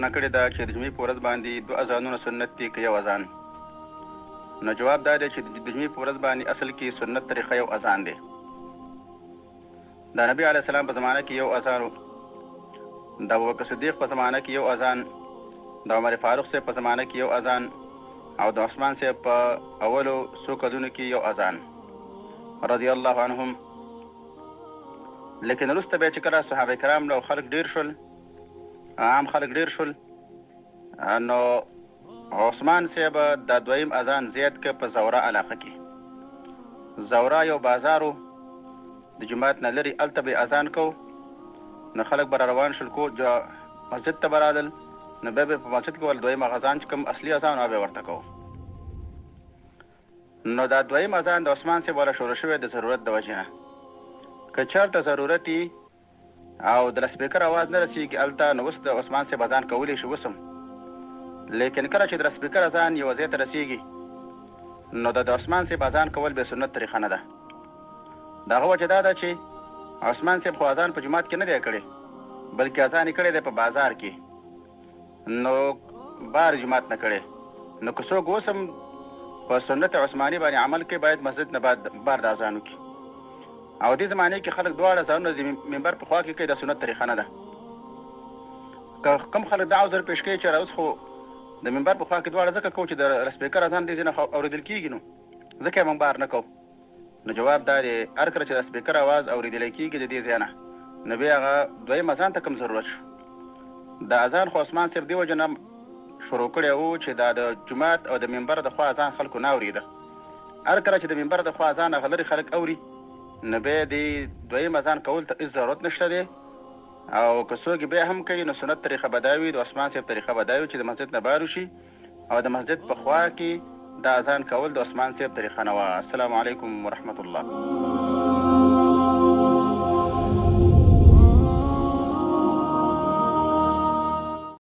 پوښتنه کړې ده چې د جمعې په ورځ باندې دوه اذانونه سنت دي که یو اذان؟ نو جواب دا دی چې د جمعې په ورځ باندې اصل کې سنت طریقه یو اذان دی. د نبی علیه السلام په زمانه کې یو اذان و، د ابوبکر صدیق په زمانه کې یو اذان، د عمر فاروق صاحب په زمانه کې یو اذان او د عثمان صاحب په اولو څو کلونو کې یو اذان رضی الله عنهم. لیکن وروسته بیا چې کله صحابه کرام له خلک ډیر شول، عام خلک ډیر شول، نو عثمان صاحب دا دویم اذان زیات که په زورا علاقه کې. زورا یو بازار و د جومات نه لرې، هلته به یې اذان کو، نو خلک به را روان شول، کو مسجد ته به رالل، نو بیا به یې په مسجد کې ول دویم اذان چې کوم اصلي اذان و هغه به یې ورته کو. نو دا دویم اذان د عثمان صاحب والا شروع شوی د ضرورت د وجې نه، که چېرته ضرورت وي او د لاسپیکر اواز نه رسیږي هلته، نو اوس د عثمان صاحب اذان کولی شي اوس هم، لیکن کله چې د لاسپیکر اذان یوه ځای ته رسیږي نو د عثمان صاحب اذان کول بیا سنت طریقه نه ده. د هغه وجه دا ده چې عثمان صاحب خو اذان په جومات کې نه دی کړی، بلکې اذان یې کړی دی په بازار کې، نو بار جومات نه کړی. نو که څوک اوس هم په سنت عثماني باندې عمل کوي باید مسجد نه بار د اذان وکړي. او دې زمانې کې خلک دواړه ځانونه د منبر په خوا کې کوي، دا سنت طریقه نه ده. که کوم خلک دا عذر پیش کوي چې اوس خو د منبر په خوا کې دواړه ځکه کوو چې د لاسپیکر اذان دې ځای نه اورېدل کېږي، نو ځکه یې موږ بار نه کوو. نو جواب دا دی هر کله چې د سپیکر اواز اورېدلی کېږي د دې ځای نه، نو بیا هغه دویم اذان ته کوم ضرورت شو؟ دا اذان خو عثمان صاحب دې وجه نه شروع کړی وو چې دا د جومات او د منبر د خوا اذان خلکو نه اورېده. هر کله چې د منبر د خوا اذان هغه لرې خلک اوري، نو بیا دې دویم اذان کول ته هېڅ ضرورت نشته دی. او که څوک بیا هم کوي نو سنت طریقه به دا وي، د عثمان صاحب طریقه به دا وي چې د مسجد نه بار وشي او د مسجد په خوا کې دا اذان کول د عثمان صاحب طریقه نه وه. السلام علیکم ورحمت الله.